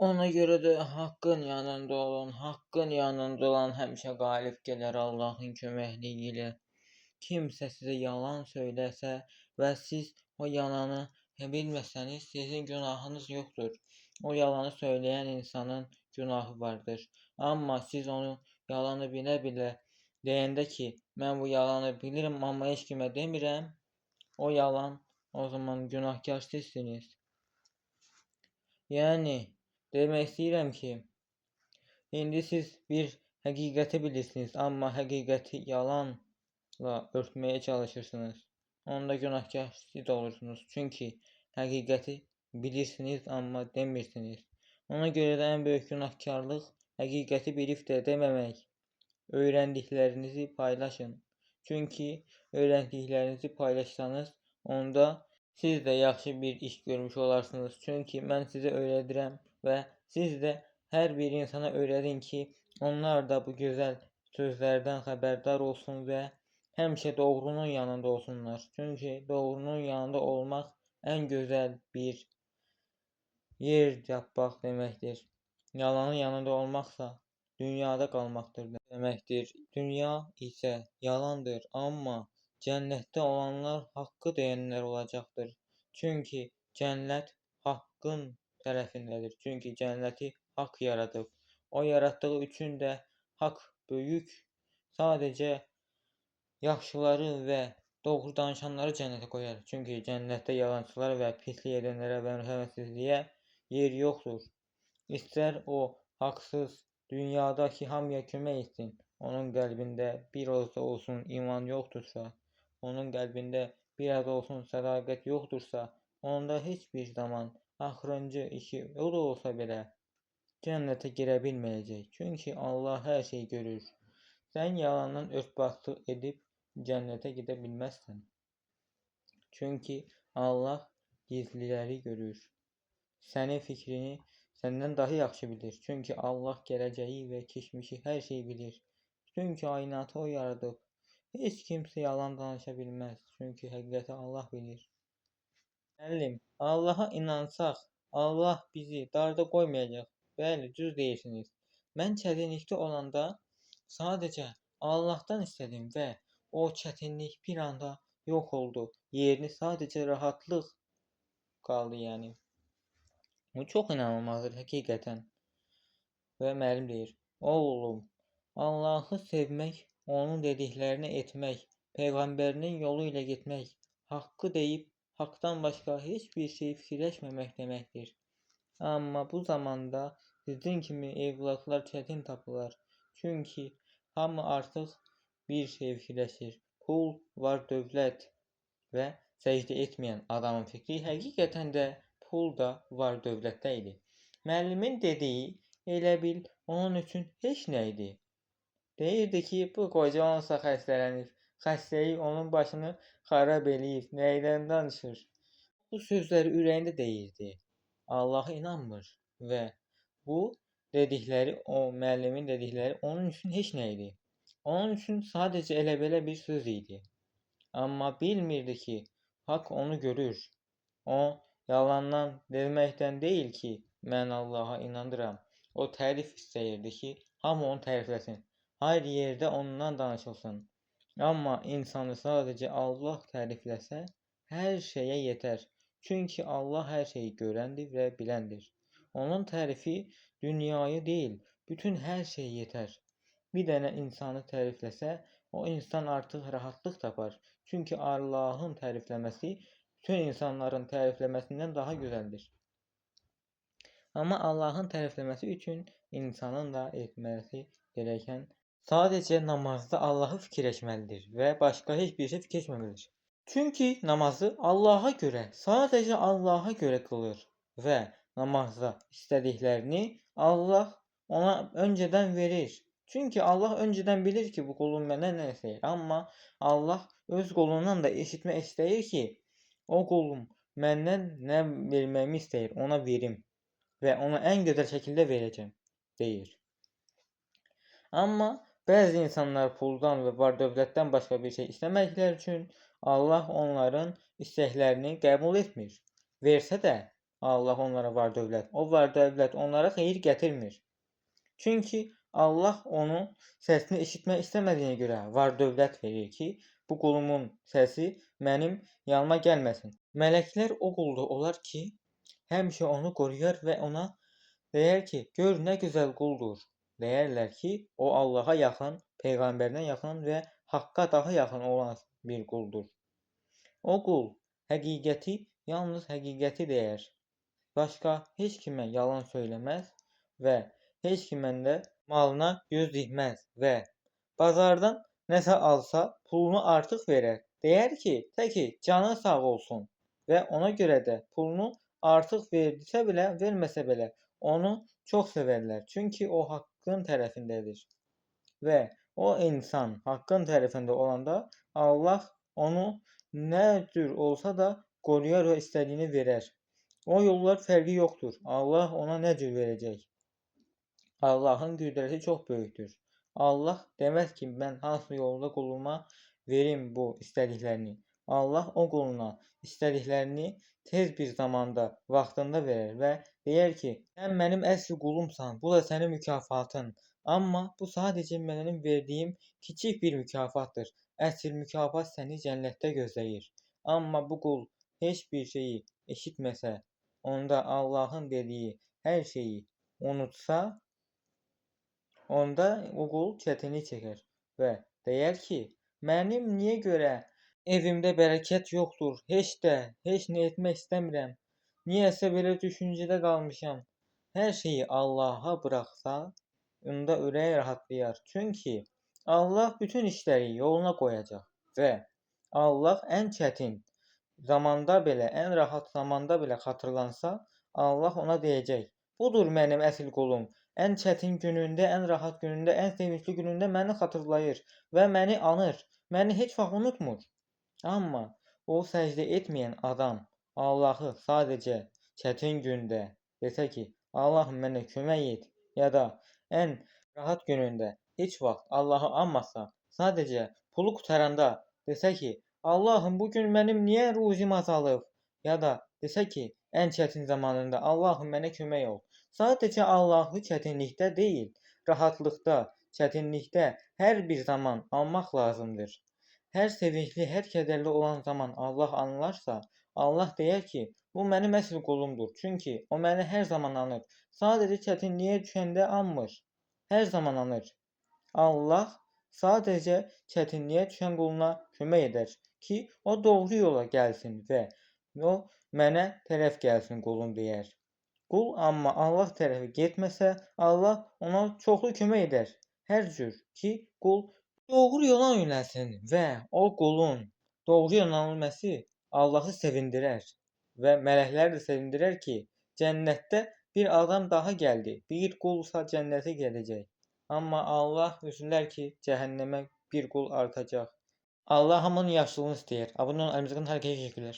Ona görə də haqqın yanında olun. Haqqın yanında olan həmişə qalib gələr Allahın köməkliyi ilə. Kimsə sizə yalan söyləsə və siz o yalanı bilməsəniz, sizin günahınız yoxdur. O yalanı söyləyən insanın günahı vardır. Amma siz onu yalanı bilə-bilə deyəndə ki, mən bu yalanı bilirəm, amma heç kimə demirəm, o yalan, o zaman günahkar sizsiniz. Yəni, demək istəyirəm ki, indi siz bir həqiqəti bilirsiniz, amma həqiqəti yalanla örtməyə çalışırsınız. Onda günahkar siz olursunuz. Çünki həqiqəti bilirsiniz, amma demirsiniz. Ona görə də ən böyük günahkarlıq həqiqəti bilib də deməmək. Öyrəndiklərinizi paylaşın. Çünki öyrəndiklərinizi paylaşsanız, onda siz də yaxşı bir iş görmüş olarsınız. Çünki mən sizə öyrədirəm və siz də hər bir insana öyrədin ki, onlar da bu gözəl sözlərdən xəbərdar olsun və həmişə doğrunun yanında olsunlar. Çünki doğrunun yanında olmaq ən gözəl bir yer tapmaq deməkdir. Yalanın yanında olmaqsa dünyada qalmaqdır deməkdir. Dünya isə yalandır, amma cənnətdə olanlar haqqı deyənlər olacaqdır. Çünki cənnət haqqın tərəfindədir. Çünki cənnəti haqq yaradıb. O yaratdığı üçün də haqq böyük. Sadəcə yaxşıları və doğru danışanları cənnətə qoyar. Çünki cənnətdə yalançılara və pislik edənlərə və mərhəmətsizliyə yer yoxdur. İstər o haqsız dünyadakı hamıya kömək etsin, onun qəlbində bir az da olsun iman yoxdursa, onun qəlbində biraz olsun sədaqət yoxdursa, onda heç bir zaman axırıncı işi o da olsa belə cənnətə girə bilməyəcək. Çünki Allah hər şeyi görür. Sən yalandan ört-basdır edib cənnətə gedə bilməzsən. Çünki Allah gizliləri görür. Sənin fikrini səndən daha yaxşı bilir. Çünki Allah gələcəyi və keçmişi hər şeyi bilir. Bütün kainatı o yaradıb. Heç kimsə yalan danışa bilməz. Çünki həqiqəti Allah bilir. Müəllim, Allaha inansaq, Allah bizi darda qoymayacaq. Bəli, düz deyirsiniz. Mən çətinlikdə olanda sadəcə Allahdan istədim və o çətinlik bir anda yox oldu. Yerini sadəcə rahatlıq qaldı yəni. Bu çox inanılmazdır həqiqətən. Və müəllim deyir: "Oğlum, Allahı sevmək, onun dediklərini etmək, peyğəmbərinin yolu ilə getmək, haqqı deyib haqdan başqa heç bir şey fikirləşməmək deməkdir. Amma bu zamanda sizin kimi evladlar çətin tapılar. Çünki hamı artıq bir şey fikirləşir. Pul, var, dövlət." Və səcdə etməyən adamın fikri həqiqətən də pul da var dövlətdə idi. Müəllimin dediyi elə bil onun üçün heç nə idi. Deyirdi ki, bu qoca onsa xəstələnib. Xəstəlik onun başını xarab eləyib. Nəydən danışır? Bu sözləri ürəyində deyirdi. Allaha inanmır və bu dedikləri, o müəllimin dedikləri onun üçün heç nə idi. Onun üçün sadəcə elə belə bir söz idi. Amma bilmirdi ki, Haqq onu görür. O yalandan deməkdən deyil ki, mən Allaha inanıram. O tərif istəyirdi ki, hamı onu tərifləsin. Hər yerdə ondan danışılsın. Amma insanı sadəcə Allah tərifləsə, hər şeyə yetər. Çünki Allah hər şeyi görəndir və biləndir. Onun tərifi dünyayı deyil, bütün hər şeyə yetər. Bir dənə insanı tərifləsə, o insan artıq rahatlıq tapar. Çünki Allahın tərifləməsi bütün insanların tərifləməsindən daha gözəldir. Amma Allahın tərifləməsi üçün insanın da etməsi gerəkən sadəcə namazda Allahı fikirləşməlidir və başqa heç bir şey fikirləşməməlidir. Çünki namazı Allaha görə, sadəcə Allaha görə qılır və namazda istədiklərini Allah ona öncədən verir. Çünki Allah öncədən bilir ki, bu qulum məndən nə istəyir. Amma Allah öz qulundan da eşitmək istəyir ki, o qulum məndən nə verməyimi istəyir, ona verim və ona ən gözəl şəkildə verəcəm, deyir. Amma bəzi insanlar puldan və var dövlətdən başqa bir şey istəmədikləri üçün Allah onların istəklərini qəbul etmir. Versə də Allah onlara var dövlət. O var dövlət onlara xeyir gətirmir. Çünki Allah onun səsini eşitmək istəmədiyinə görə var dövlət verir ki, bu qulumun səsi mənim yanıma gəlməsin. Mələklər o qulda olar ki, həmişə onu qoruyar və ona deyər ki, gör nə gözəl quldur. Deyərlər ki, o Allaha yaxın, peyğəmbərinə yaxın və haqqa daha yaxın olan bir quldur. O qul həqiqəti, yalnız həqiqəti deyər. Başqa heç kimə yalan söyləməz və heç kimin də malına göz dikməz və bazardan nəsə alsa pulunu artıq verər. Deyər ki, tək ki canı sağ olsun və ona görə də pulunu artıq verdisə belə, verməsə belə onu çox sevərlər. Çünki o haqqın tərəfindədir. Və o insan haqqın tərəfində olanda Allah onu nə cür olsa da qoruyar və istədiyini verər. O yollar fərqi yoxdur. Allah ona nə cür verəcək? Allahın qüdrəti çox böyükdür. Allah deməz ki, mən hansı yolda quluma verim bu istədiklərini. Allah o quluna istədiklərini tez bir zamanda, vaxtında verər və deyər ki, sən mənim əsl qulumsan, bu da sənin mükafatın. Amma bu sadəcə mənim verdiyim kiçik bir mükafatdır. Əsl mükafat səni cənnətdə gözləyir. Amma bu qul heç bir şeyi eşitməsə, onda Allahın dediyi hər şeyi unutsa, onda o qul çətinlik çəkər və deyər ki, mənim niyə görə evimdə bərəkət yoxdur, heç də, heç nə etmək istəmirəm. Niyəsə belə düşüncədə qalmışam. Hər şeyi Allaha buraxsa, onda ürəyi rahatlayar. Çünki Allah bütün işləri yoluna qoyacaq və Allah ən çətin zamanda belə, ən rahat zamanda belə xatırlansa, Allah ona deyəcək: "Budur mənim əsl qulum. Ən çətin günündə, ən rahat günündə, ən sevincli günündə məni xatırlayır və məni anır. Məni heç vaxt unutmur." Amma o səcdə etməyən adam Allahı sadəcə çətin gündə desə ki, Allahım mənə kömək et, ya da ən rahat günündə heç vaxt Allahı anmasa, sadəcə pulu qurtaranda desə ki, Allahım bu gün mənim niyə ruzim azalıb, ya da desə ki, ən çətin zamanında Allahım mənə kömək ol. Sadəcə Allahı çətinlikdə deyil, rahatlıqda, çətinlikdə hər bir zaman anmaq lazımdır. Hər sevincli, hər kədərli olan zaman Allah anlarsa, Allah deyər ki, bu mənim əsl qulumdur. Çünki o məni hər zaman anır. Sadəcə çətinliyə düşəndə anmır. Hər zaman anır. Allah sadəcə çətinliyə düşən quluna kömək edər ki, o doğru yola gəlsin və o mənə tərəf gəlsin qulum deyər. Qul amma Allah tərəfi getməsə, Allah ona çoxlu kömək edər. Hər cür ki, qul doğru yola yönəlsin və o qulun doğru yönəlməsi Allahı sevindirər və mələkləri də sevindirər ki, cənnətdə bir adam daha gəldi. Bir qulsa cənnətə gedəcək. Amma Allah üzülər ki, cəhənnəmə bir qul artacaq. Allah hamının yaxşılığını istəyir. Abunə olun, əlimizdən hər kəsə təşəkkürlər.